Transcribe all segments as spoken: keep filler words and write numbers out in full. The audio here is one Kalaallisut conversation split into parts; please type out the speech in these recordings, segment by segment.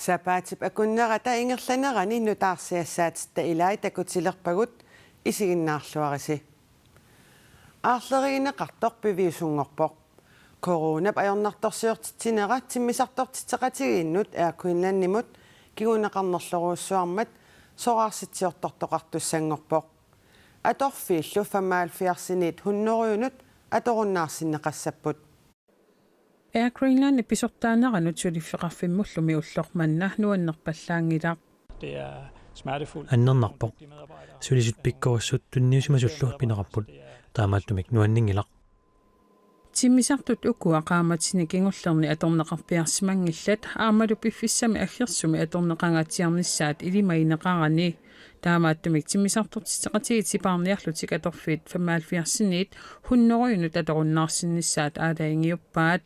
Sapaatip akunnerata ingerlanerani nutaarsiassaatitta ilai takutilerpagut, isiginnaarluarisi. Aarlerigineqartoq piviusunngorpoq. Coronap ajornartorsiortitsinera timmisartortitseqatigiinnut Air Greenlandimut kinguneqarnerlorujussuarmat soraarsitsioqartussanngorpoq. Atorfiillu femoghalvfjerdsinit hundrediunut atorunnaarsinneqassapput. Air Greenlandip pisortaaneranut suliffeqarfimmullu ulloq manna nuannerpallaanngilaq. Det er smertefuldt. Annernarpoq. Sulisut pikkorissut tunniusimasullu pineqarput. Taamaattumik nuanninngilaq. Timmisartut ukua qaammatini kingullerni atorneqarpiarsimanngillat, aammalu piffissami aggersumi atorneqangaatsiarnissaat ilimagineqarani. Taamaattumik timmisartortitseqatigiit sipaarniarlutik atorfiit femoghalvfjerdsinit hundrediunut atorunnaarsinnissaat aalajangiuppaat.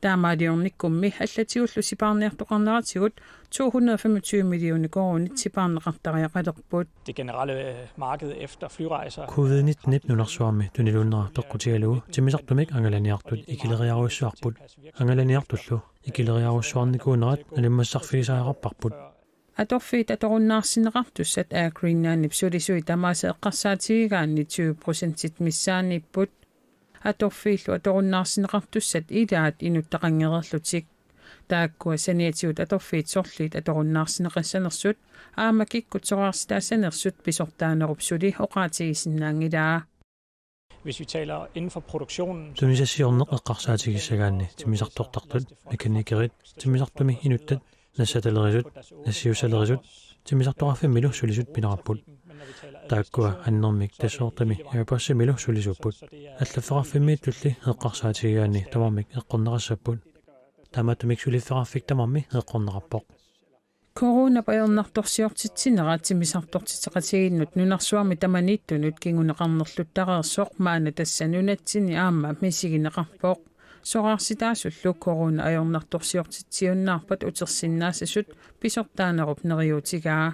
Taamaaliornikkummi allatigullu sipaarniartoqarneratigut to hundrede og femogtyve millioner koruunit sipaarneqartariaqalerput. Det generelle, øh, marked efter flyrejser. Covid nitten-ip nunarsuarmi tuniluunnera peqqutigalugu timmisartumik angalaniartut ikileriarujussuarput. Angalaniartullu ikileriarujussuarnikuunerat nalimmassarfigisariaqarparput. Atorfiit atorunnaarsinneqartussat Air Greenlandip sulisui tamaasa eqqarsaatigigaanni tyve procentit missaanniipput. Atorfiillu atorunnaarsinneqartussat ilaat inuttaqanngereerlutik. Taakkua saniatigut atorfiit sorliit atorunnaarsinneqassanersut aamma kikkut soraarsitaassanersut pisortaanerup suli oqaatigisinnaanngilaa. Hvis vi taler inden for produktionen, så Tunisassiorneq eqqarsaatigissagaanni timmisartortartut, mekanikerit, timmisartumi inuttat, nassatalerisut, nassiussalerisut, timmisartoqarfimmilu sulisut pineqarput. Taakkua annermik tassoortami Airbusimilu sulisuupput. Allaffeqarfimmiittulli eqqarsaatigigaanni tamarmik eqqorneqassapput. Taamaattumik suliffeqarfik tamarmi eqqorneqarpoq. Coronap ajornartorsiortitsinera timmisartortitseqatigiinnut nunarsuarmi tamaniittunut kinguneqarnerluttareersoq maanna tassa nunatsinni aamma misigineqarpoq. Soraarsitaasullu corona ajornartorsiortitsiunnaarpat utersinnaassasut pisortaanerup neriuutigaa.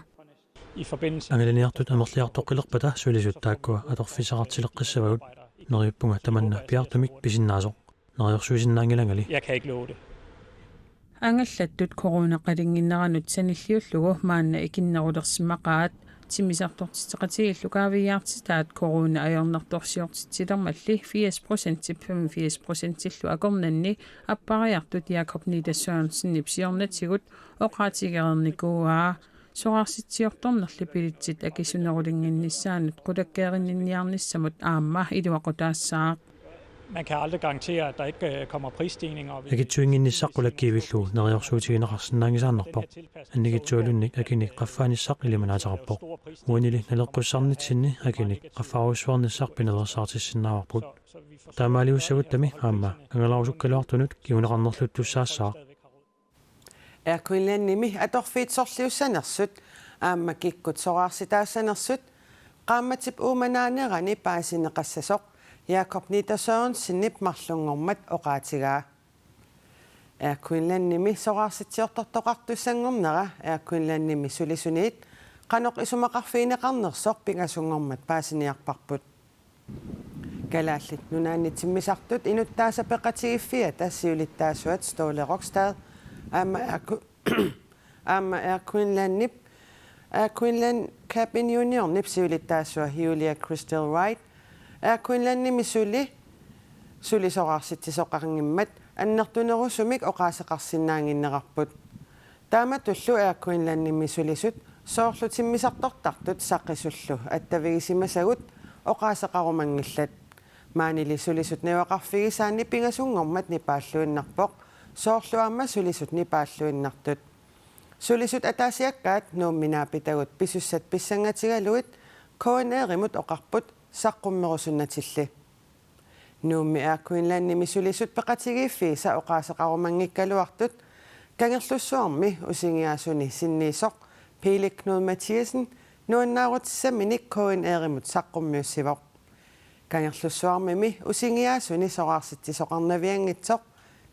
I forbindelse Angalaniartut amerliartoqqilerpata sulisut taakkua atorfissaqartileqqissavagut. Neriuppunga tamanna piaartumik pisinnaasoq. Neriorsuisinnaanngilangali. Jeg kan ikke love det. Angallattut coronaqalinnginneranut sanilliullugu maanna ikinnerulersimaqaat. Timmisartortitseqatigiillu kaaviiaartitaat corona ajornartorsiortitsilermalli firs procentip femogfirs procentillu akornanni appariartut Jakob Niita Sørensenip siornatigut oqaatigereernikuuaa. Soraarsitsiortornerli billetsit akisunerulinnginnissaannut qulakkeerinninniarnissamut aamma iluaqutaassaaq. Man kan aldrig garantere, at der ikke, øh, kommer prisstigninger, og vi Akitsuinnginnissaq qulakkiivillugu neriorsuutigineqarsinnaanngisaannarpoq. Annikitsualunnik akinik qaffaanissaq ilimanaateqarpoq. Uanili naleqqussarnitsinni akinik qaffaarujussuarnissaq pinaveersaartissinnaavarput. Taamaaliussaguttami aamma angalarusukkaluartunut kinguneqarnerluttussaassaaq. Air Greenlandimi atorfiit sorliussanersut aamma kikkut soraarsitaassanersut qaammatip uumanaanerani paasineqassasoq Jakob Niita Sørensenip marlunngormat oqaatigaa. Air Greenlandimi soraarsitsiortortoqartussanngornera Air Greenlandimi sulisuniit qanoq isumaqarfigineqarnersoq pingasunngormat paasiniarparput. Kalaallit Nunaanni timmisartut inuttaasa peqatigiiffiata siulittaasuat Ståle Rokstad aamma Air Gr-, aamma Air Greenlandip, Air Greenland Cabin Unionip siulittaasua Julia Christel Wright Air Greenlandimi suli, suli soraarsitsisoqanngimmat annertunerusumik oqaaseqarsinnaannginnerarput. Taamatullu Air Greenlandimi sulisut soorlu timmisartortartut saqisullu attavigisimasagut oqaaseqarumanngillat. Maanili sulisut najugaqarfigisaanni pingasunngormat nipaalluinnarpoq, soorlu aamma sulisut nipaalluinnartut. Sulisut ataasiakkaat Nuummi naapitagut pisussat pissangatigalugit K N R-imut oqarput saqqummerusunnatilli. Nuummi Air Greenlandimi sulisut peqatigiiffiisa oqaaseqarumanngikkaluartut Kangerlussuarmi usingiaasuni sinniisoq Pele Knud Mathiassen nuannaarutissaminik K N R-imut saqqummiussivoq. Kangerlussuarmimi usingiaasuni soraarsitsisoqarnavianngitsoq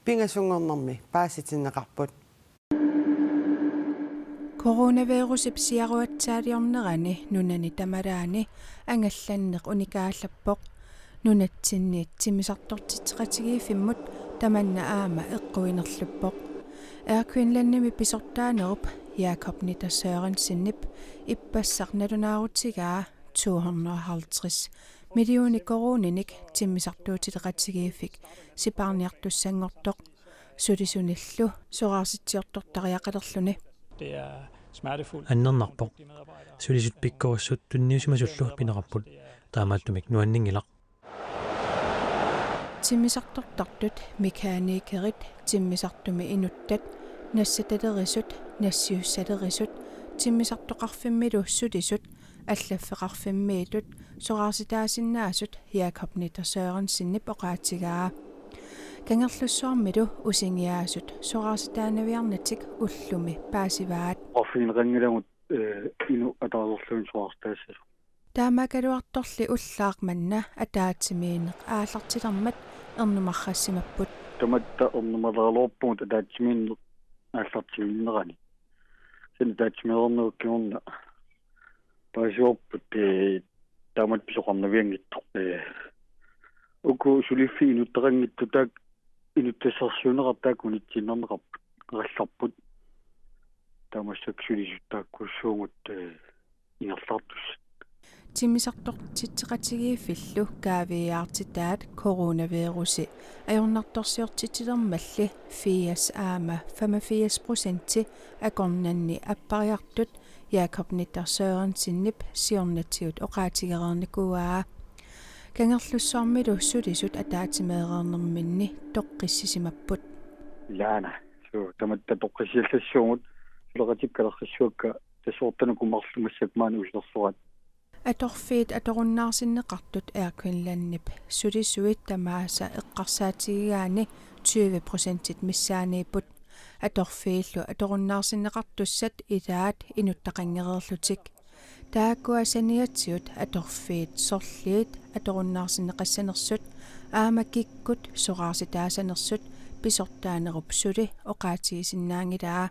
pingasunngornermi paasitinneqarput. Coronavirusip siaruatsaaliornerani nunani tamalaani angallanneq unikaallappoq. Nunatsinniit timmisartortitseqatigiiffimmut tamanna aamma eqquinerluppoq. Air Greenlandimi pisortaanerup Jakob Nitter Sørensenip ippassaq nalunaarutigaa to hundrede og halvtreds millioner koruuninik timmisartuuteqatigiiffik sipaarniartussanngortoq sulisunillu soraarsitsiortortariaqalerluni. Annernarpoq. Sulisut pikkorissut tunniusimasullu pineqarput. Taamaattumik nuanninngilaq. Timmisartortartut mekanikerit, timmisartumi inuttat, nassatalerisut, nassiussalerisut, timmisartoqarfimmilu sulisut, allaffeqarfimmiittut, soraarsitaasinnaasut Jakob Nitter Sørensenip oqaatigaa. Kangerlussuarmilu usingiaasut soraarsitaanaviarnatik ullumi paasivaat. Oqarfigineqanngilagut, eh, inuk ataaserluinnaq soraarsitaassasut. Taamaakkaluartorli ullaaq manna ataatsimiinneq aallartilermat ernumarrassimapput. Tamatta ernumaleraluarpugut ataatsimiinneq aallartigiinnerani. Kisianni ataatsimeereernerup kingorna paasivarput, eh, taamatut pisoqarnavianngitsoq. Eh, uku suliffik inuttaqanngitsut taakku inuttassarsiuunneqartut taakku unitsiinnarneqarput, qallarput. Taamaassaaq sulisut taakkuussuugut, eh, ingerlaartussat. Timmisartortitseqatigiiffillu kaaviiaartitaat coronavirusi ajornartorsiortitsilermalli firs aamma femogfirs procenti akornanni appariartut Jakob Nitter Sørensenip siornatigut oqaatigereernikuuaa. Kangerlussuarmilu sulisut ataatsimeereernerminni toqqissisimapput. Ilaana, suu, tamatta toqqissiallassuugut, suleqatikka alerrissuakka tassuartanut kumarlu massakkut maani usilersoraat. Atorfiit atorunnaarsinneqartut Air Greenlandip sulisuit tamaasa eqqarsaatigigaanni tyve procentit missaaniipput. Atorfiillu atorunnaarsinneqartussat ilaat inuttaqanngereerlutik. Taakkua saniatigut atorfiit sorliit atorunnaarsinneqassanersut aamma kikkut soraarsitaasanersut pisortaanerup suli oqaatigisinnaanngilaa.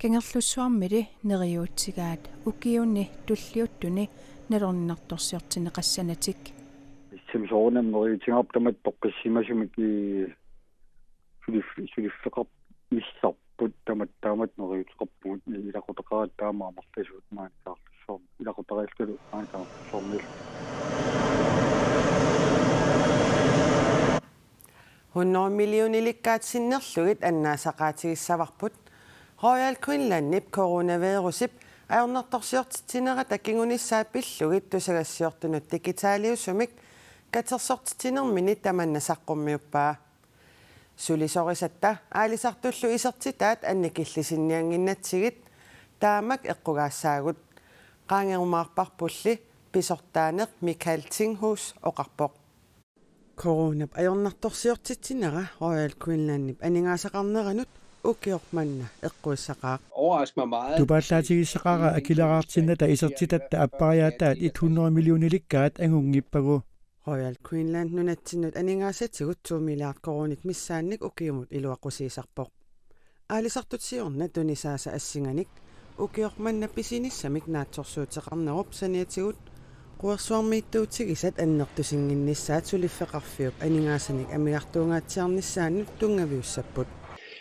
Kangerlussuarmili neriuutigaat ukiuni tulliuttuni nalorninartorsiortinneqassanatik. Issami soorunami neriuutigaarput tamatta toqqissisimasumik, ii, suliff-, suliffeqarfik missarput tamatta taamatut neriuuteqarpugut, ii, ilaqutaqaat taama amerlasuut maani Kangerlussuarmi. Ilaqutariillu maani Kangerlussuarmiillu. Hundrede millionilikkaat sinnerlugit annaasaqaatigissavarput. Royal Greenlandip coronavirusip ajornartorsiortitsinerata kingunissaa pillugit tusagassiortunut digitaliusumik katersortitsinermini tamanna saqqummiuppaa. Sulisorisatta aalisartullu isertitaat annikillisinniannginnatsigit taamak eqqugaassaagut. Qaangerumaarparpulli pisortaaneq Michael Tinghus oqarpoq. Coronap ajornartorsiortitsinera Royal Greenlandip aningaasaqarneranut ukioq manna eqquissaqaaq. Overrasker mig meget. Tupaallaatigisaqaara akileraartinnata isertitatta appariaataat et hundrede millionilikkaat angunngippagu. Royal Greenland nunatsinnut aningaasatigut to milliard koruunit missaannik ukiumut iluaqusiisarpoq. Aalisartut siorna tunisaasa assinganik ukioq manna pisinissamik naatsorsuuteqarnerup saniatigut quersuarmiittuutigisat annertusinnginnissaat suliffeqarfiup aningaasanik amigartuungaatsiarnissaanut tunngaviussapput.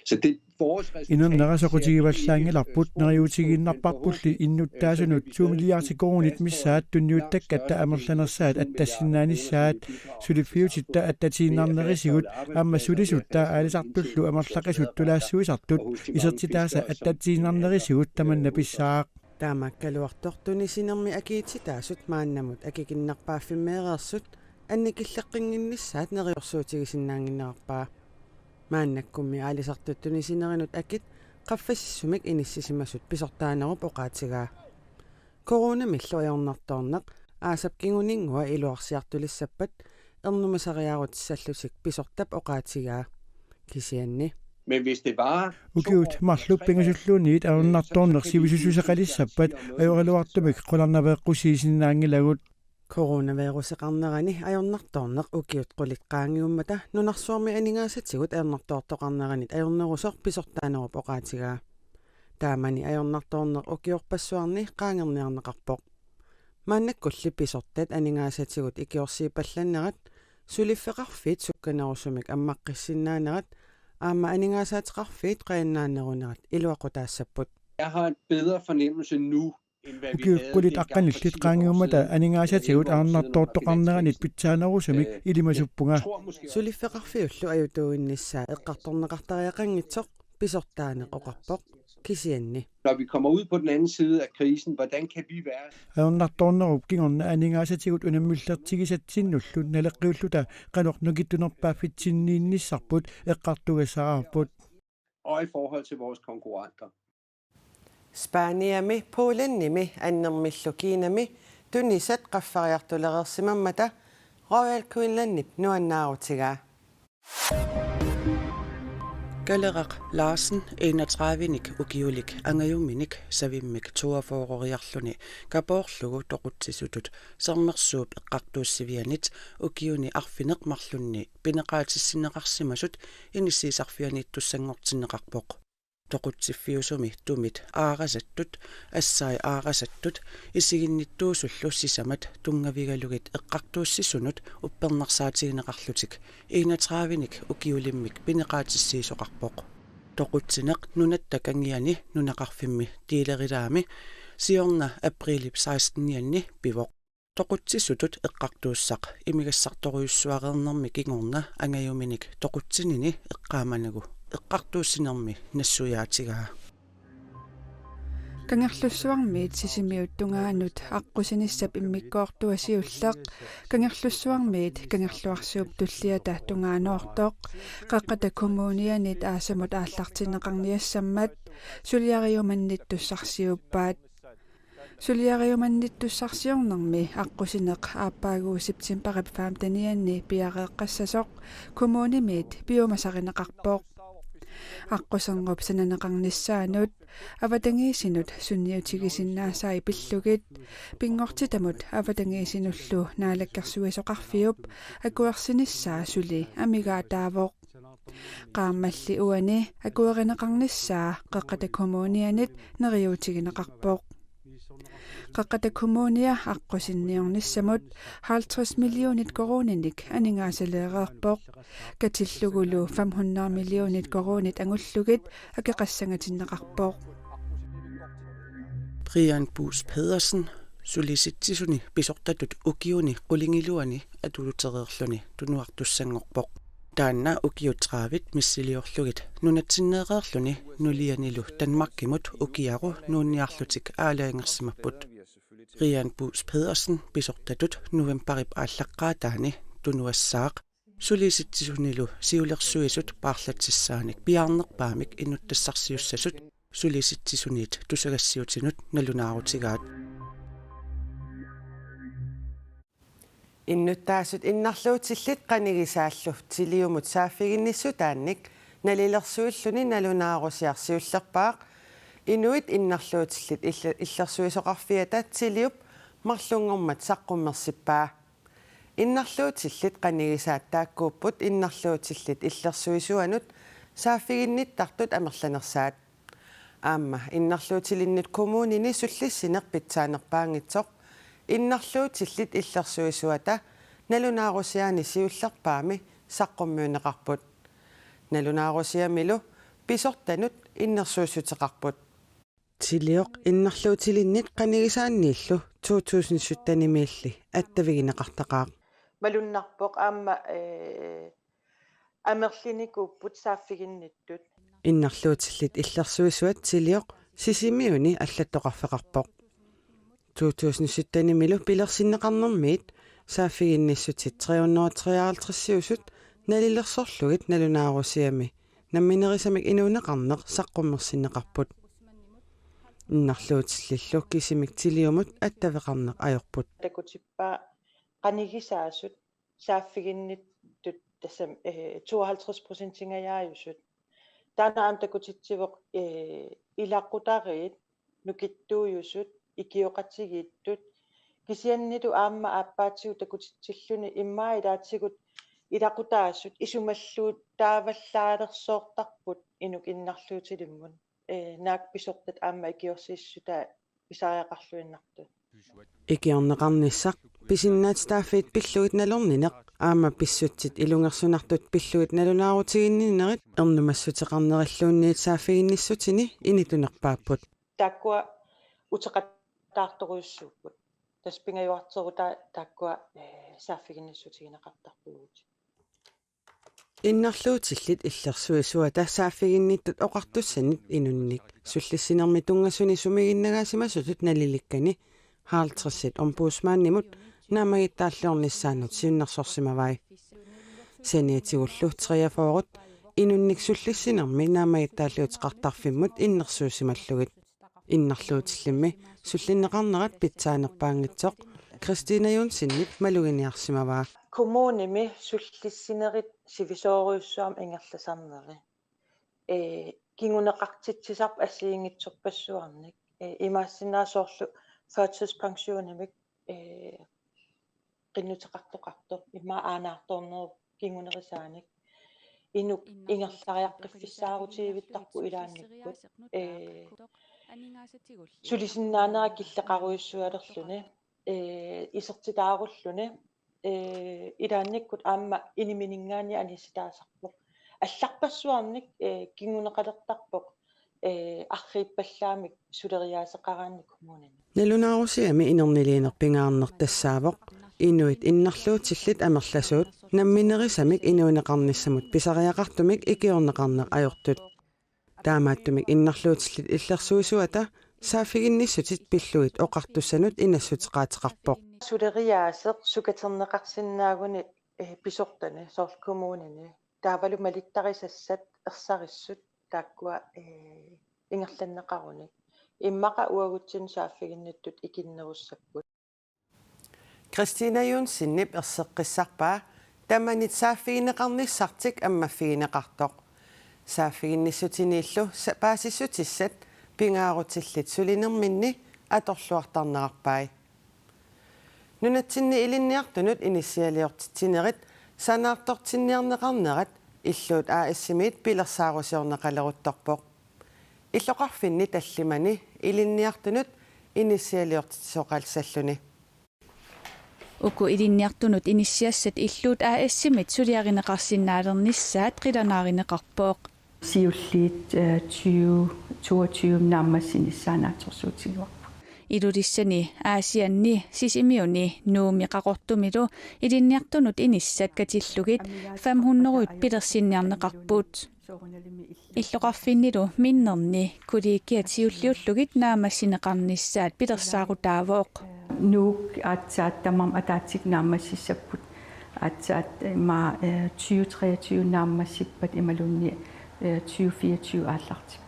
Så det vores resultat Inernera soqutigivallaanngilarput, neriuutigiinnarparpulli innuttaasunut to milliardit koruunit missaat tunniuttakkatta amerlanersaat attassinnaanissaat. Suliffiutitta attatiinnarnerisigut aamma sulisutta aalisartullu amerlaqisut tulaassuisartut isertitaasa attatiinnarnerisigut tamanna pissaaq. Taamaakkaluartoq tunisinermi akiitsitaasut maannamut akikinnerpaaffimmeereersut annikilleqqinnginnissaat neriorsuutigisinnaannginnerarpaa. Maannakkummi aalisartut tunisinerinut akit qaffasissumik inissisimasut pisortaanerup oqaatigaa. Coronamillu ajornartoorneq aasap kinguninngua iluarsiartulissappat ernumasariaarutissallutik pisortap oqaatigaa. Kisianni. Men hvis det var Ukiut marluk pingasulluunniit ajornartoorneq sivisussuseqalissappat ajoraluartumik qularnaveeqqusiisinnaanngilagut. Coronaviruseqarnerani ajornartoorneq ukiut qulit qaangiummata nunarsuarmi aningaasatigut ajornartoortoqarneranit ajornerusoq pisortaanerup oqaatigaa. Taamani ajornartoorneq ukiorpassuarni qaangerniarneqarpoq. Maannakkulli pisortat aningaasatigut ikiorsiipallannerat, suliffeqarfiit sukkanerusumik ammaqqissinnaannerat, Aamma aningaasaateqarfiit qajannaannerunerat iluaqutaassapput. Jeg har en bedre fornemmelse nu, end hvad vi Ukiut havde qulit dengang for aqqanillit ti år qaangiummata siden. Aningaasatigut Elleve år siden under finansministertooqqarneranit Finanskrisen. Pitsaanerusumik Øh, ilimasuppunga. Jeg tror måske også, Suliffeqarfiullu ajutuuinnissaa eqqartorneqartariaqanngitsoq pisortaaneq oqarpoq, kisianni. Når vi kommer ud på den anden side af krisen, hvordan kan vi være Ajornartoornerup kingorna aningaasatigut unammillertigisatsinnullu naleqqiulluta qanoq nukittunerpaaffitsinniinnissarput eqqartugassaraarput. Og i forhold til vores konkurrenter? Spaniami, Polenimi annermillu Kinami tunisat qaffariartulereersimammata Royal Greenlandip nuannaarutigaa. Kaleraq Larsen enogtredive-nik ukiulik angajuminik savimmik toogfyrre-riarluni kapoorlugu toqutsisutut Sermersuup eqqartuussivianit ukiuni arfineq-marlunni pineqaatissinneqarsimasut inissiisarfianiittussanngortinneqarpoq. Toqutsiffiusumi tumit aarasattut, assai aarasattut, isiginnittuusullu sisamat tunngavigalugit eqqartuussisunut uppernarsaatigineqarlutik enogtredive-nik ukiulimmik pineqaatissiisoqarpoq. Toqutsineq nunatta kangiani nunaqarfimmi Diilerilaami siorna apriilip seksten-ianni pivoq. Toqutsisutut eqqartuussaq imigassartorujussuareernermi kingorna angajuminik toqutsinini eqqaamanagu eqqartuussinermi nassuiaatigaa. Kangerlussuarmiit Sisimiut tungaanut aqqusinissap immikkoortua siulleq Kangerlussuarmiit Kangerluarsuup tulliata tungaanoortoq Qeqqata Kommunianit aasamut aallartinneqarniassammat suliariumannittussarsiuppaat. Suliariumannittussarsiornermi aqqusineq aappaagu septembarip femten-ianni piareeqqassasoq kommunimiit piumasarineqarpoq. Aqqusernup sananeqarnissaanut avatangiisinut sunniutigisinnaasai pillugit pinngortitamut avatangiisinullu Naalakkersuisoqarfiup akuersinissaa suli amigaataavoq. Qaammalli uani akuerineqarnissaa Qeqqata Kommunianit neriuutigineqarpoq. Qeqqata Kommunia aqqusinniornissamut halvtreds millionit koruuninik aningaasaleereerpoq. Katillugulu fem hundrede millionit koruunit angullugit akeqassangatinneqarpoq. Brian Buus Pedersen, Sulisitsisuni pisortatut ukiuni qulingiluani atuutereerluni tunuartussanngorpoq. Taanna ukiut tredive missiliorlugit nunatsinneereerluni nulianilu Danmarkimut ukiaru nuunniarlutik aalajangersimapput. Brian Buus Pedersen pisortatut novembarip aallaqqaataani tunuassaaq Sulisitsisunilu siulersuisut paarlatsissaanik piaarnerpaamik inuttassarsiussasut Sulisitsisuniit tusagassiutinut nalunaarutigaat. Innuttaasut innarluutillit qanigisaallu Tiliumut saaffiginnissutaannik nalilersuilluni nalunaarusiaq siullerpaaq. Inuit innarluutillit ille-, illersuisoqarfiata Tiliup marlunngormat saqqummersippaa. Innarluutillit qanigisaat taakkuupput innarluutillit illersuisuanut saaffiginnittartut amerlanersaat. Aamma innarluutilinnut kommunini sullissineq pitsaanerpaanngitsoq innarluutillit illersuisuata nalunaarusiaani siullerpaami saqqummiunneqarput. Nalunaarusiamilu pisortanut innersuussuteqarput. Tilioq innarluutilinnit qanigisaanniillu to tusind sytten-imiilli attavigineqartaqaaq. Malunnarpoq aamma, eh, amerlinikuupput saaffiginnittut. Innarluutillit illersuisuat Tilioq Sisimiuni allattoqarfeqarpoq. To tusind sytten-imilu pilersinneqarnermiit saaffiginnissutit tre hundrede og treoghalvtreds-iusut nalilersorlugit nalunaarusiami namminerisamik inuuneqarneq saqqummersinneqarput. Innarluutillillu kisimik Tiliumut attaveqarneq ajorput. Takutippaa qanigisaasut saaffiginnittut tassami, eh, tooghalvtreds procentingajaajusut. Taanna aamma takutitsivoq, eh, ilaqutariit nukittuujusut, ikioqatigiittut, kisiannili aamma aappaatigut takutitsilluni immaqa ilaatigut ilaqutaasut isumalluutaavallaalersoortarput inuk innarluutilimmut. Eh, naak pisortat aamma ikiorsiissutai pisariaqarluinnartut. Ikiorneqarnissaq pisinnaatitaaffiit pillugit nalornineq Aamma pissutsit ilungersunartut pillugit nalunaarutiginninnerit ernumassuteqarnerilluunniit saaffiginnissutini initunerpaapput. Taakkua uteqattaartorujussuupput. Tassa pingajuarterutaa taakkua, eh, saaffiginnissutigineqartarpugut. Innarluutillit illersuisuata saaffiginnittut oqartussanit inunnik sullissinermi tunngasuni sumiginnagaasimasutut nalilikkani halvtredsit ombudsmandimut naammagittaalliornissaannut siunnersorsimavai. Saniatigullu treogfyrre inunnik sullissinermi naammagittaalliuteqartarfimmut innersuussimallugit. Innarluutillimmi sullinneqarnerat pitsaanerpaanngitsoq Christina Johnsenip maluginiarsimavaa. Kommunimi sullissinerit sivisoorujussuarmik ingerlasarneri. Ee, kinguneqartitsisarput assigiinngitsorpassuarnik. Ee, imaassinnaavoq soorlu førtidspensionimik, ee, qinnuteqartoqartoq, immaqa aanaartoornerup kingunerisaanik. Inuk ingerlariaqqiffissaarutigivittarput ilaannikkut. Ee, sulisinnaanera killeqarujussualerluni, ee, isertitaarulluni, ee, ilaannikkut aamma inimininngaanniit anissitaasarpoq. Allarpassuarnik, ee, kinguneqalertarpoq, ee, arriippallaamik suleriaaseqaraanni kommunini. Nalunaarusiami inerniliineq pingaarneq tassaavoq inuit innarluutillit amerlasuut namminerisamik inuuneqarnissamut pisariaqartumik ikiorneqarneq ajortut. Taamaattumik innarluutillit illersuisuata saaffiginnissutit pillugit oqartussanut inassuteqaateqarpoq. Suleriaaseq sukaterneqarsinnaaguni, eh, pisortani soorlu kommunini. Taavalu malittarisassat ersarissut taakkua, eh, ingerlanneqarunik. Immaqa uagutsinnut saaffiginnittut ikinnerussapput. Christina Johnsenip erseqqissarpaa tamanit saaffigineqarnissartik ammaffigineqartoq. Saaffiginnissutiniillu sa-, paasissutissat pingaarutillit sulinerminni atorluartarnerarpai. Nunatsinni ilinniartunut inissialiortitsinerit sanaartortinniarneqarnerat Illuut A/S-imiit pilersaarusiorneqaleruttorpoq. Illoqarfinni tallimani ilinniartunut inissialiortitsisoqalissalluni. Uku ilinniartunut inissiassat Illuut A/S-imit suliarineqarsinnaalernissaat qilanaarineqarpoq. Siulliit, eh, tyve toogtyve naammassinissaat naatsorsuutigaarput. Ilulissani, Aasianni, Sisimiuni, Nuummi Qaqortumilu ilinniartunut inissat katillugit fem hundrede pilersinniarneqarput. Illoqarfinnilu minnerni kollegiat siulliullugit naammassineqarnissaat pilersaarutaavoq. Nuuk aatsaat tamarmik ataatsikkut naammassissapput. Aatsaat ima, eh, tyve treogtyve naammassippat imaluunniit, eh, tyve fireogtyve aallartippat.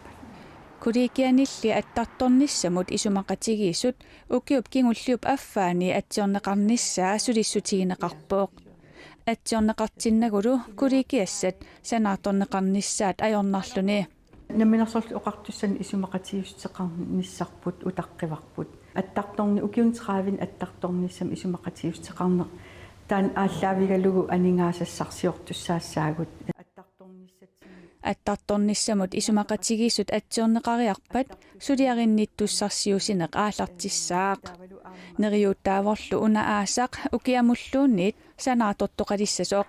Kollegianilli attartornissamut isumaqatigiissut ukiup kingulliup affaani atsiorneqarnissaa sulissutigineqarpoq. Atsiorneqartinnagulu kollegiassat sanaartorneqarnissaat ajornarluni. Namminersorlutik oqartussanut isumaqatigiissuteqarnissarput utaqqivarput. Attartorni-, ukiuni tredive attartornissamut isumaqatigiissuteqarneq taanna aallaavigalugu aningaasassarsiortussaassaagut. Attartornissatsinni. Attartornissamut isumaqatigiissut atsiorneqariarpat suliarinnittussarsiuussineq aallartissaaq. Neriuuttaavorlu una aasaq ukiamulluunniit sanaartortoqalissasoq.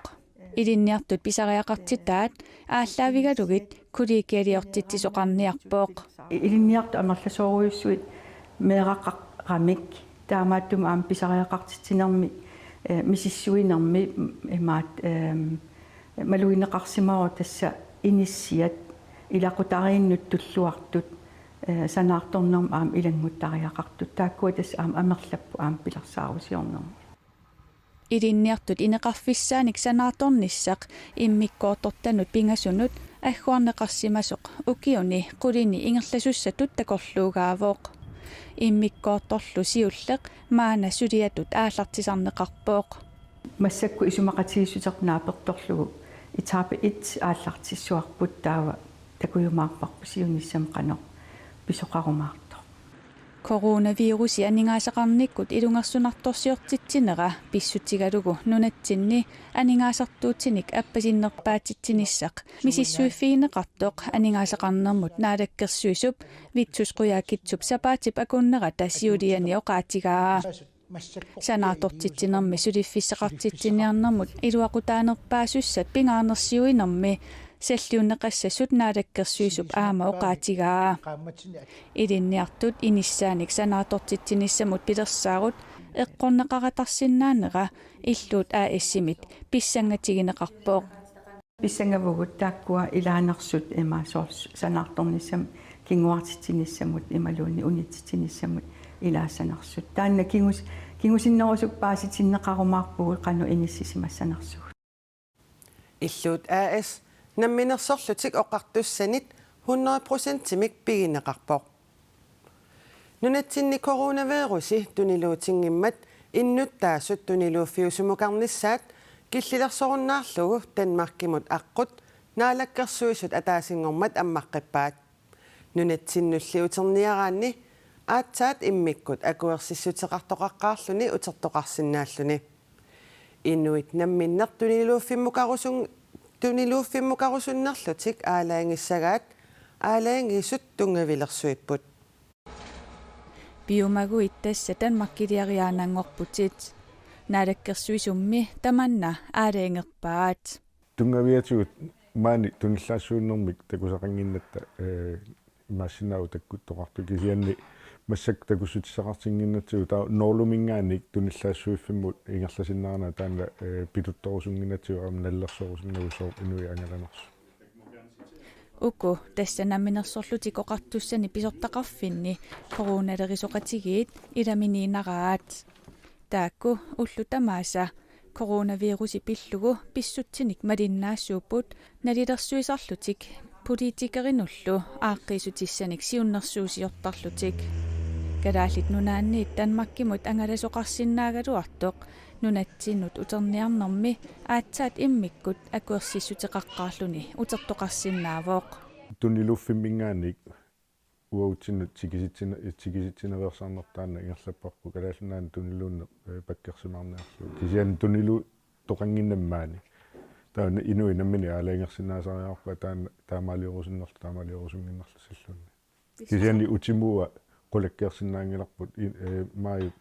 Ilinniartut pisariaqartitaat aallaavigalugit kollegialiortitsisoqarniarpoq. Ilinniartut amerlasoorujussuit meeraqaramik taamaattumik aamma pisariaqartitsinermi, eh, misissuinermi, imaat, ehm, malugineqarsimavoq tassa inissiat ilaqutariinnut tulluartut, eh, sanaartornermut aamma ilannguttariaqartut. Taakkua tassa aamma amerlapput aamma pilersaarusiornermi. Ilinniartut ineqarfissaanik sanaartornissaq immikkoortortanut pingasunut agguarneqarsimasoq ukiuni qulini ingerlasussatut takorluugaavoq. Immikkoortorlu siulleq maanna suliatut aallartisarneqarpoq. Massakkut isumaqatigiissuteqarneq naapertorlugu etape et aallartissuarput, taava takujumaarparput siunissami qanoq pisoqarumaartoq. Coronavirusi aningaasaqarnikkut ilungersunartorsiortitsinera pissutigalugu nunatsinni aningaasartuutinik appasinnerpaatitsinissaq misissuiffigineqartoq aningaasaqarnermut naalakkersuisup Vittus Qujaukitsup sapaatip akunnerata siuliani oqaatigaa. Sanaartortitsinermi suliffissaqartitsiniarnermut iluaqutaanerpaasussat pingaarnersiuinermi salliunneqassasut Naalakkersuisup aamma oqaatigaa. Ilinniartut inissaanik sanaartortitsinissamut pilersaarut eqqorneqaratarsinnaanera Illuut A/S-imit pissangatigineqarpoq. Pissangavugut taakkua ilaanersut ima soorlu sanaartornissamut, kinguartitsinissamut imaluunniit unitsitsinissamut ilaassanersut. Taanna kingus-, kingusinnerusukkut paasitinneqarumaarpugut qanoq inissisimassanersugut. Illuut A/S namminersorlutik oqartussanit hundrede procentimik pigineqarpoq. Nunatsinni coronavirusi tuniluutinngimmat innuttaasut tuniluuffiusumukarnissaat killilersorunnaarlugu Danmarkimut aqqut Naalakkersuisut ataasinngormat ammaqqippaat. Nunatsinnulli uterniaraanni aatsaat immikkut akuersissuteqartoqaqqaarluni utertoqarsinnaalluni. Inuit namminneq tuniluuffimmukarusun-, tuniluuffimmukarusunnerlutik aalajangissagaat aalajangiisut tunngavilersuipput. Piumaguit tassa Danmarkiliariaannanngorputit. Naalakkersuisummi tamanna aalajangerpaat. Tunngaviatigut maani tunillaassuunnermik takusaqannginnatta, ee, imaassinnaavoq takkuttoqartoq, kisianni massakkut takussutissaqartinnginnatsigu taava Norluminngaanniit tunillaassuiffimmut ingerlasinnaanera taanna, ee, pituttorusunnginnatsigu aamma nalilersorusunnagu sooq inuit angalanersut. Uku tassa namminersorlutik oqartussanit pisortaqarfinni coronalerisoqatigiit ilaminiinnaraat. Taakku ullut tamaasa coronavirusi pillugu pissutsinik malinnaasuupput nalilersuisarlutik politikerinullu aaqqiissutissanik siunnersuusiortarlutik. Kalaallit Nunaanniit Danmarkimut angalasoqarsinnaagaluartoq nunatsinnut uterniarnermi aatsaat immikkut akuersissuteqaqqaarluni utertoqarsinnaavoq. Tuniluuffimminngaanniit uatsinnut tikisitsina-, tikisitsinereersarneq taanna ingerlapparput Kalaallit Nunaanni tuniluunneq, ee, pakkersimaarniarlugu. Kisianni tuniluuttoqannginnami maani. Taanna inuit namminneq aalajangersinnaasariaqarpaat taanna taamaaliorusunnerlu taamaaliorusunnginnerlu silluunniit. Kisianni utimut qulakkeersinnaanngilarput i-, ee, maajip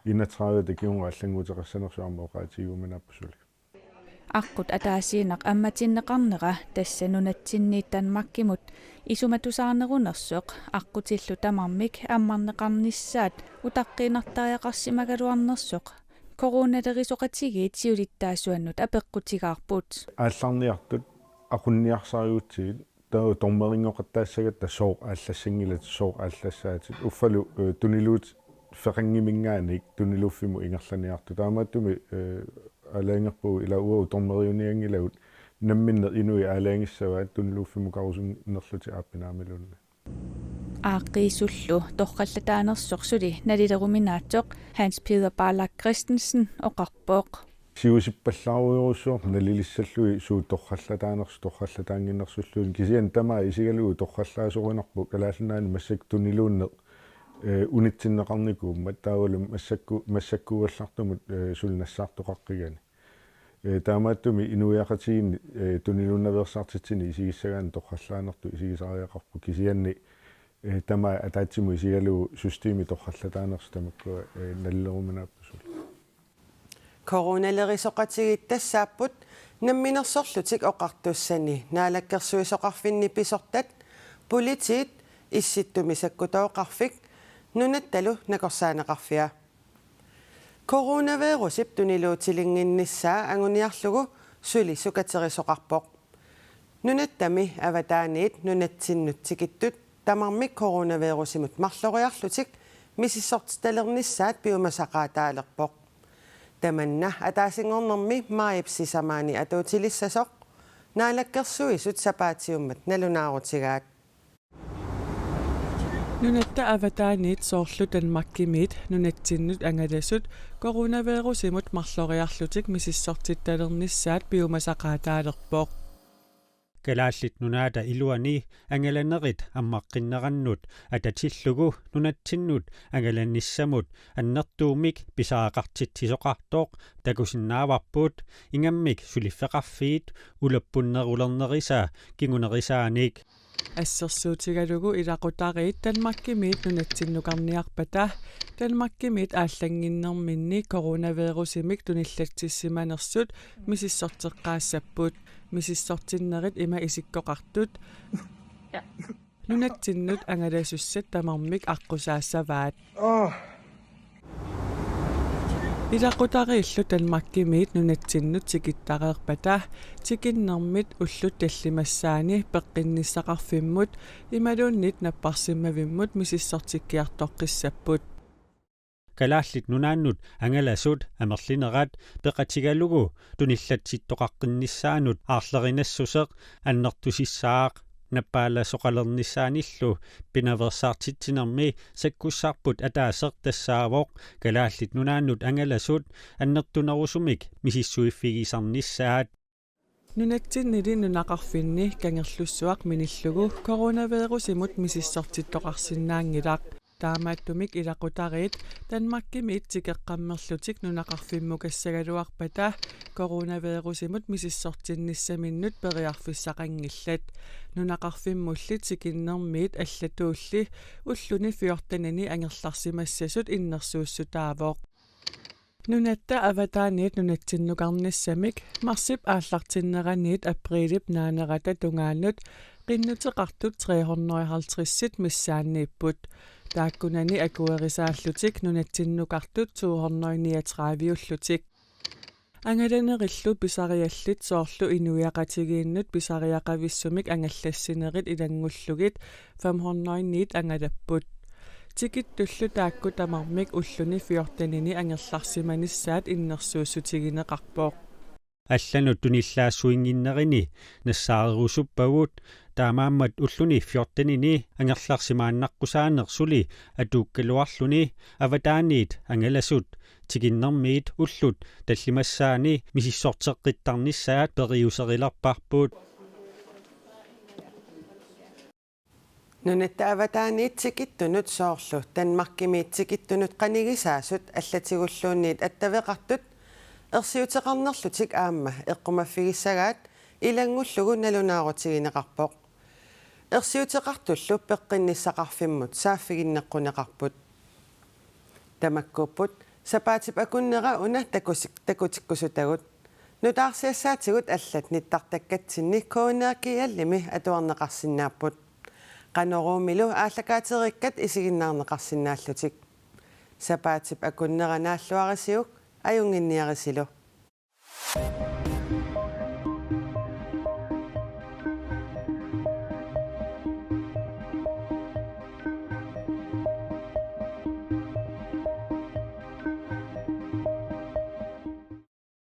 enogtredive-ata kingorna allannguuteqassanersoq aamma oqaatigiuminaapput suli. Aqqut ataasiinnaq ammatinneqarnera tassa nunatsinniit Danmarkimut isumatusaarnerunersoq aqqutillu tamarmik ammarneqarnissaat utaqqiinnartariaqarsimagaluarnersoq coronalerisoqatigiit siulittaasuannut apeqqutigaarput. Aallarniartut aqunniarsarigutsigit taava dommerinngoqattaassagatta sooq aallassanngillat, sooq aallassaatit. Uffalu, ee, tuniluuffeqannginngaanniit tuniluuffimmut ingerlaniartut. Taamaattumik, ee, aalajangerpugut ilaa uagut dommeriunianngilagut namminneq inuit aalajangissavaat tuniluuffimmukarusunnerlutik aappinaamiluunniit. Aaqqiisullu torrallataanersoq suli nalileruminaatsoq Hans Peter Barlak Christensen oqarpoq. Siusippallaarujorujussuarput nalilissallugit suut torrallataanersut torrallataannginnersulluunniit, kisianni tamaat isigalugu torrallaasorinarpoq Kalaallit Nunaanni massakkut tuniluunneq, ee, unitsinneqarnikuummat taavalu massakku-, massakkuugallartumut, ee, suli nassaartoqaqqigani. Ee, taamaattumik inuiaqatigiinni, ee, tuniluunnaveersaartitsineq isigissagaanni torrallaanertut isigisariaqarpoq, kisianni, ee, tamaat ataatsimut isigalugu systemi torrallataanersut tamakkua, ee, nalileruminaapput suli. Coronalerisoqatigiit tassaapput namminersorlutik oqartussani naalakkersuisoqarfinni pisortat, politiit, Issittumi Sakkutoqarfik, Nunattalu Nakorsaaneqarfia. Coronavirusip tuniluutilinnginnissaa anguniarlugu suli sukaterisoqarpoq. Nunattami avataaniit nunatsinnut tikittut tamarmik coronavirusimut marloriarlutik misissortitalernissaat piumasaqaataalerpoq. Tamanna ataasinngornermi maajip sisamaani atuutilissasoq Naalakkersuisut sapaatiummat nalunaarutigaat. Nunatta avataaniit soorlu Danmarkimiit nunatsinnut angalasut coronavirusimut marloriarlutik misissortitalernissaat piumasaqaataalerpoq. Kalaallit Nunaata iluani angalanerit ammaqqinnerannut atatillugu nunatsinnut angalanissamut annertuumik pisariaqartitsisoqartoq takusinnaavarput, ingammik suliffeqarfiit ulappunnerulernerisa kingunerisaanik. Assersuutigalugu ilaqutariit Danmarkimiit nunatsinnukarniarpata, Danmarkimiit aallannginnerminni coronavirusimik tunillatsissimanersut misissorteqqaassapput. Misissortinnerit ima isikkoqartut. Nunatsinnut angalasussat tamarmik aqqusaassavaat. Ilaqutariillu Danmarkimiit nunatsinnut tikittareerpata, tikinnermit ullut tallimassaanni peqqinnissaqarfimmut imaluunniit napparsimmavimmut misissortikkiartoqqissapput. Kalaallit Nunaannut angalasut amerlinerat peqatigalugu tunillatsittoqaqqinnissaanut aarlerinassuseq annertusissaaq nappaalasoqalernissaanillu pinaveersaartitsinermi sakkussarput ataaseq tassaavoq Kalaallit Nunaannut angalasut annertunerusumik misissuiffigisarnissaat. Nunatsinnili nunaqarfinni Kangerlussuaq minillugu coronavirusimut misissortittoqarsinnaanngilaq. Taamaattumik ilaqutariit Danmarkimiit tikeqqammerlutik nunaqarfimmukassagaluarpata coronavirusimut misissortinnissaminnut periarfissaqanngillat. Nunaqarfimmulli tikinnermiit allatuulli ulluni fjortenini angerlarsimassasut innersuussutaavoq. Nunatta avataaniit nunatsinnukarnissamik marsip aallartinneraniit apriilip naanerata tungaanut qinnuteqartut tre hundrede og halvtreds missaanniipput. Taakkunani akuerisaallutik nunatsinnukartut to hundrede niogtredive-ullutik. Angalanerillu pisariallit soorlu inuiaqatigiinnut pisariaqavissumik angallassinerit ilanngullugit fem hundrede-niit angalapput. Tikittullu taakku tamarmik ulluni fjortenini angerlarsimanissaat innersuussutigineqarpoq. Allanut tunillaassuinnginnerini nassaarerusuppavut, taamaammat ulluni fjortenini angerlarsimaannaqqusaaneq suli atuukkaluarluni avataaniit angalasut tikinnermiit ullut tallimassaanni misissorteqqittarnissaat periuserilerparput. Nunatta avataaniit tikittunut soorlu Danmarkimiit tikittunut qanigisaasut allatigulluunniit attaveqartut ersiuteqarnerlutik aamma eqqumaffigissagaat ilanngullugu nalunaarutigineqarpoq. Ersiuteqartullu peqqinnissaqarfimmut saaffiginneqquneqarput. Tamakkuupput sapaatip akunnera una takusik-, takutikkusutagut. Nutaarsiassaatigut allat nittartakkatsinni K N R G L-imi atuarneqarsinnaapput. Qanoruumilu aallakaatereerikkat isiginnaarneqarsinnaallutik. Sapaatip akunnera naalluarisiuk, ajunnginniarisilu.